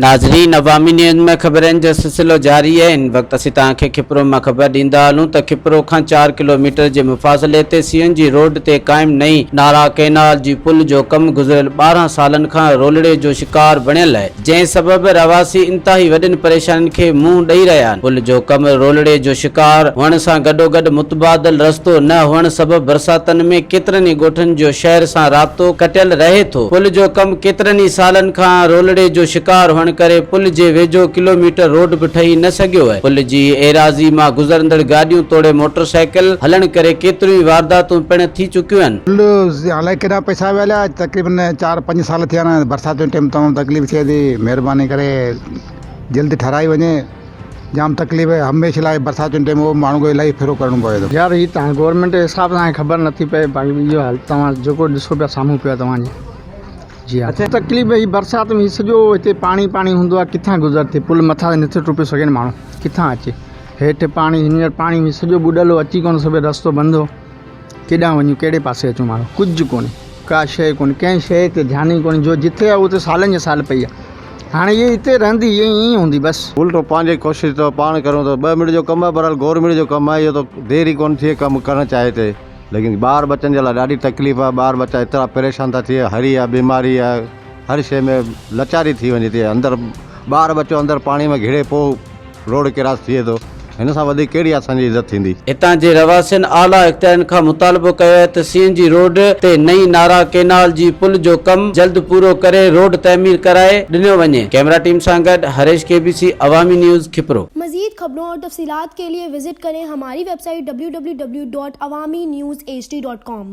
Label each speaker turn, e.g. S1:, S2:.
S1: ناظرين عوامي نيوز ۾ خبرن جو سلسلو جاري آهي هن وقت اسين توهان کي کپرو مان خبر ڏيندا هلون ته کپرو کان چار ڪلو ميٽر جي مفاصلي تي سي اين جي روڊ تي قائم نئين نارا ڪئنال جي پل جو ڪم گذريل 12 سالن کان رولڙي جو شڪار بڻيل آهي جنهن سبب رهواسي انتهائي وڏين پريشانين کي منهن ڏئي رهيا آهن. پل جو ڪم رولڙي جو شڪار هئڻ سان گڏوگڏ متبادل رستو نه هئڻ سبب برساتن ۾ ڪيترن ئي ڳوٺن جو شهر سان رابطو ڪٽيل رهي ٿو. پل جو ڪم ڪيترن ئي سالن کان رولڙي جو شڪار هئڻ ڪري پل جي ويجهو ڪلوميٽر روڊ به ٺهي نه سگهيو آهي. پل جي ايراضي مان گذرندڙ گاڏيون توڙي موٽرسائيڪل هلڻ ڪري ڪيتريون ئي وارداتون پڻ ٿي چڪيون آهن.
S2: پل الائي ڪيڏا پئسا ويا هليا تقريبن چار پنج سال ٿيا آهن برسات جو ٽيم تمام تڪليف ٿئي ٿي مهرباني ڪري جلد ٺهرائي وڃي جام تڪليف هميشه لاء برسات جو ٽيم هو ماڻهو کي الاهي ڦيرو ڪرڻو پوي ٿو.
S3: يار هي تهان گورنمينٽ جي حساب سان خبر نٿي پئي باقي اهو حال توهان جيڪو ڏسو پيا سامهون پيو توهان جي جي ها تڪليف هي برسات ۾ هي سڄو هتي پاڻي پاڻي هوندو آهي ڪٿان گذر ٿئي پل مٿان نٿو ٽپي سگهي نه ماڻهو ڪٿان اچي هيٺ پاڻي هينئر پاڻي ۾ سڄو ٻڏل هو اچي ڪونه سگهي رستو بند هو ڪيڏانهن وڃون ڪهڙي پاسي اچون ماڻهو ڪجهه ڪونهي ڪا شيء ڪونهي ڪنهن شيء تي ڌيان ئي ڪونهي جو جٿي آهي اتي سالن جا سال پئي آهي هاڻي هي اتي رهندي هي ائين ئي هوندي بس.
S4: الٽو پنهنجي ڪوشش ته پاڻ ڪريون ته ٻه منٽ جو ڪم آهي بهرحال گورنمينٽ جو ڪم آهي اهو ته دير ئي ڪونه ٿئي ڪم ڪرڻ چاهي ته ليڪن ٻار ٻچن جي لاء ڏاڍي تڪليف آهي ٻار ٻچا ايترا پريشان ٿا ٿئي هري آهي بيماري آهي هر شيء ۾ لاچاري ٿي وڃي ٿي اندر ٻار ٻچو اندر پاڻي ۾ گهڙي پوء روڊ ڪراس ٿئي ٿو هن سان وڌيڪ ڪهڙي اسان جي عزت ٿيندي.
S1: هتان جي رهواسين اعليٰ اختيارين کان مطالبو ڪيو آهي ته سي اين جي روڊ تي نئين نارا ڪينال جي پل جو ڪم جلد پورو ڪري روڊ تعمير ڪرائي ڏنو وڃي. ڪئميرا ٽيم سان گڏ Harish K B C Awami news Khipro.
S5: مزيد خبرون اور تفصيلات کے لئے وزٽ ڪرين ھماري web site www.awamiNewsHD.com.